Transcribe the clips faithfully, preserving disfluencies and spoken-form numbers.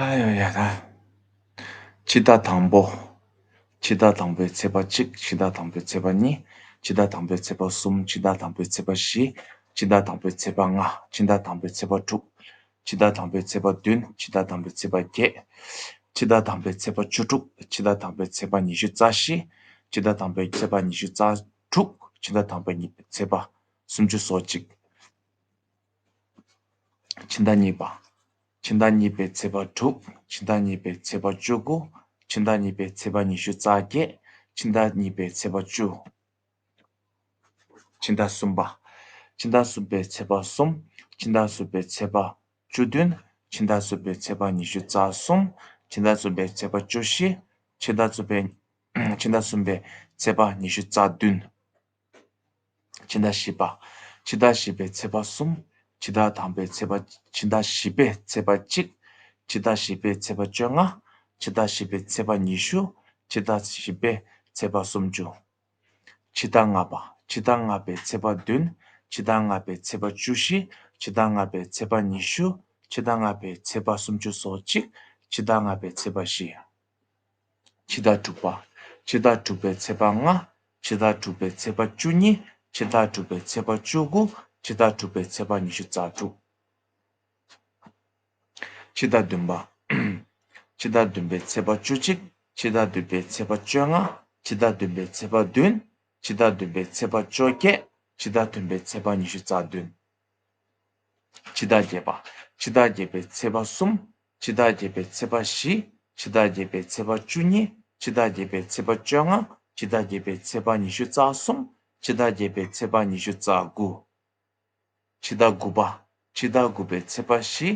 ཨ་ཡ་ཡ་ད། ཕྱི་ཟླ་དང་པོ། ཕྱི་ཟླ་དང་པོའི་ཚེས་པ་གཅིག་ཕྱི་ཟླ་དང་པོའི་ཚེས་པ་གཉིས། ཕྱི་ཟླ་དང་པོའི་ཚེས་པ་གསུམ། ཕྱི་ཟླ་དང་པོའི་ཚེས་པ་བཞི། ཕྱི་ཟླ་དང་པོའི་ཚེས་པ་ལྔ། ཕྱི་ཟླ་དང་པོའི་ཚེས་པ་དྲུག་ཕྱི་ཟླ་དང་པོའི་ཚེས་པ་བདུན། ཕྱི་ཟླ་དང་པོའི་ཚེས་པ་བརྒྱད། ཕྱི་ཟླ་དང་པོའི་ཚེས་པ་བཅུ་དྲུག་ཕྱི་ཟླ་དང་པོའི་ཚེས་པ་ཉི་ཤུ་རྩ་བཞི། ཕྱི་ཟླ་དང་པོའི་ཚེས་པ་ཉི་ཤུ་རྩ་དྲུག་ཕྱི་ཟླ་དང་པོའི་ཚེས་པ་སུམ་ཅུ་སོ་གཅིག་ཕྱི་ཟླ་གཉིས་པ། ཕྱི་ཟླ་གཉིས་པའི་ཚེས་པ་དྲུག་ཕྱི་ཟླ་གཉིས་པའི་ཚེས་པ་བཅུ་དགུ་ཕྱི་ཟླ་གཉིས་པའི་ཚེས་པ་ཉི་ཤུ་རྩ་བརྒྱད། ཕྱི་ཟླ་གཉིས་པའི་ཚེས་པ་བཅུ། ཕྱི་ཟླ་གསུམ་པ། ཕྱི་ཟླ་གསུམ་པའི་ཚེས་པ་གསུམ། ཕྱི་ཟླ་གསུམ་པའི་ཚེས་པ་བཅུ་བདུན། ཕྱི་ཟླ་གསུམ་པའི་ཚེས་པ་ཉི་ཤུ་རྩ་གསུམ། ཕྱི་ཟླ་གསུམ་པའི་ཚེས་པ་བཅུ་བཞི། ཕྱི་ཟླ་གསུམ་པའི། ཕྱི་ཟླ་གསུམ་པའི་ཚེས་པ་ཉི་ཤུ་རྩ་བདུན། ཕྱི་ཟླ་བཞི་པ། ཕྱི་ཟླ་བཞི་པའི་ཚེས་པ་གསུམ། ཕྱི་ཟླ་དང་པོའི་ཚེས་པ། ཕྱི་ཟླ་བཞི་པའི་ཚེས་པ་གཅིག་ཕྱི་ཟླ་བཞི་པའི་ཚེས་པ་བཅོ་ལྔ། ཕྱི་ཟླ་བཞི་པའི་ཚེས་པ་ཉི་ཤུ། ཕྱི་ཟླ་བཞི་པའི་ཚེས་པ་སུམ་ཅུ། ཕྱི་ཟླ་ལྔ་པ། ཕྱི་ཟླ་ལྔ་པའི་ཚེས་པ་བདུན། ཕྱི་ཟླ་ལྔ་པའི་ཚེས་པ་བཅུ་བཞི། ཕྱི་ཟླ་ལྔ་པའི་ཚེས་པ་ཉི་ཤུ། ཕྱི་ཟླ་ལྔ་པའི་ཚེས་པ་སུམ་ཅུ་སོ་གཅིག་ཕྱི་ཟླ་ལྔ་པའི་ཚེས་པ་བཞི། ཕྱི་ཟླ་དྲུག་པ། ཕྱི་ཟླ་དྲུག་པའི་ཚེས་པ་ལྔ། ཕྱི་ཟླ་དྲུག་པའི་ཚེས་པ་བཅུ་གཉིས། ཕྱི་ཟླ་དྲུག་པའི་ཚེས་པ་བཅུ་དགུ། ཕྱི་ཟླ་དྲུག་པའི་ཚེས་པ་ཉི་ཤུ་རྩ་དྲུག་ཕྱི་ཟླ་བདུན་པ། ཕྱི་ཟླ་བདུན་པའི་ཚེས་པ་བཅུ་གཅིག་ཕྱི་ཟླ་བདུན་པའི་ཚེས་པ་བཅོ་ལྔ། ཕྱི་ཟླ་བདུན་པའི་ཚེས་པ་བདུན། ཕྱི་ཟླ་བདུན་པའི་ཚེས་པ་བཅོ་བརྒྱད། ཕྱི་ཟླ་བདུན་པའི་ཚེས་པ་ཉི་ཤུ་རྩ་བདུན། ཕྱི་ཟླ་བརྒྱད་པ། ཕྱི་ཟླ་བརྒྱད་པའི་ཚེས་པ་གསུམ། ཕྱི་ཟླ་བརྒྱད་པའི་ཚེས་པ་བཞི། ཕྱི་ཟླ་བརྒྱད་པའི་ཚེས་པ་བཅུ་གཉིས། ཕྱི་ཟླ་བརྒྱད་པའི་ཚེས་པ་བཅོ་ལྔ། ཕྱི་ཟླ་བརྒྱད་པའི་ཚེས་པ་ཉི་ཤུ་རྩ་གསུམ། ཕྱི་ཟླ་བརྒྱད་པའི་ཚེས་པ་ཉི་ཤུ་རྩ་དགུ། ཕྱི་ཟླ་དགུ་པ། ཕྱི་ཟླ་དགུ་པའི་ཚེས་པ་བཞི།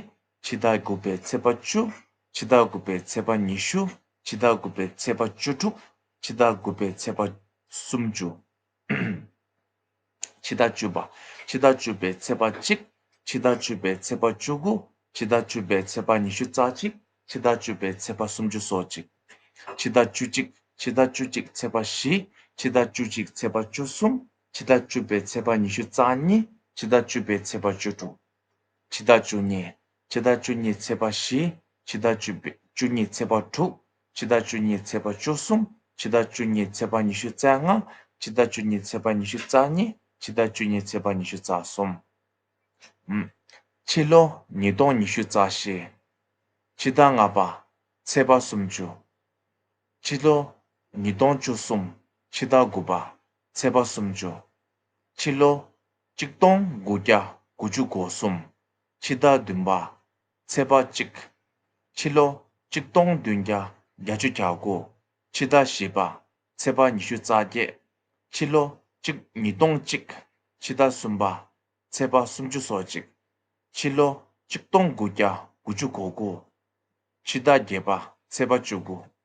ཕྱི་ཟླ་དགུ་པའི་ཚེས་པ་བཅུ། ཕྱི་ཟླ་དགུ་པའི་ཚེས་པ་ཉི་ཤུ། ཕྱི་ཟླ་དགུ་པའི་ཚེས་པ་བཅུ་དྲུག་ཕྱི་ཟླ་དགུ་པའི་ཚེས་པ་སུམ་ཅུ། ཕྱི་ཟླ་བཅུ་པ། ཕྱི་ཟླ་བཅུ་པའི་ཚེས་པ་གཅིག་ཕྱི་ཟླ་བཅུ་པའི་ཚེས་པ་བཅུ་དགུ་ཕྱི་ཟླ་བཅུ་པའི་ཚེས་པ་ཉི་ཤུ་རྩ་གཅིག་ཕྱི་ཟླ་བཅུ་པའི་ཚེས་པ་སུམ་ཅུ་སོ་གཅིག་ཕྱི་ཟླ་བཅུ་གཅིག་ཕྱི་ཟླ་བཅུ་གཅིག་ཚེས་པ་བཞི། ཕྱི་ཟླ་བཅུ་གཅིག་ཚེས་པ་བཅུ་གསུམ། ཕྱི་ཟླ་བཅུ་པའི་ཚེས་པ་ཉི་ཤུ་རྩ་གཉིས། ཕྱི་ཟླ་བཅུ་པའི་ཚེས་པ་བཅུ་དྲུག་ཕྱི་ཟླ་བཅུ་གཉིས། ཕྱི་ཟླ་བཅུ་གཉིས་ཚེས་པ་བཞི། ཕྱི་ཟླ་བཅུ་པའི་བཅུ་གཉིས་ཚེས་པ་དྲུག་ཕྱི་ཟླ་བཅུ་གཉིས་ཚེས་པ་བཅུ་གསུམ། ཕྱི་ཟླ་བཅུ་གཉིས་ཚེས་པ་ཉི་ཤུ་རྩ་ལྔ། ཕྱི་ཟླ་བཅུ་གཉིས་ཚེས་པ་ཉི་ཤུ་རྩ་གཉིས། ཕྱི་ཟླ་བཅུ་གཉིས་ཚེས་པ་ཉི་ཤུ་རྩ་གསུམ། ཕྱི་ལོ་ཉིས་སྟོང་ཉི་ཤུ་རྩ་བཞི། ཕྱི་ཟླ་ལྔ་པ། ཚེས་པ་སུམ་ཅུ། ཕྱི་ལོ་ཉིས་སྟོང་བཅུ་གསུམ། ཕྱི་ཟླ་དགུ་པ། ཚེས་པ་སུམ་ཅུ། ཕྱི་ལོ་གཅིག་སྟོང་དགུ་བརྒྱ་དགུ་བཅུ་གོ་གསུམ། ཕྱི་ཟླ་བདུན་པ། ཚེས་པ་གཅིག་ཕྱི་ལོ་གཅིག་སྟོང་བདུན་བརྒྱ་བརྒྱད་ཅུ་གྱ་དགུ། ཕྱི་ཟླ་བཞི་པ། ཚེས་པ་ཉི་ཤུ་རྩ་བརྒྱད། ཕྱི་ལོ་གཅིག་ཉིས་སྟོང་གཅིག་ཕྱི་ཟླ་གསུམ་པ། ཚེས་པ་སུམ་ཅུ་སོ་གཅིག་ཕྱི་ལོ་གཅིག་སྟོང་དགུ་བརྒྱ་དགུ་བཅུ་གོ་དགུ། ཕྱི་ཟླ་བརྒྱད་པ། ཚེས་པ་བཅུ་དགུ།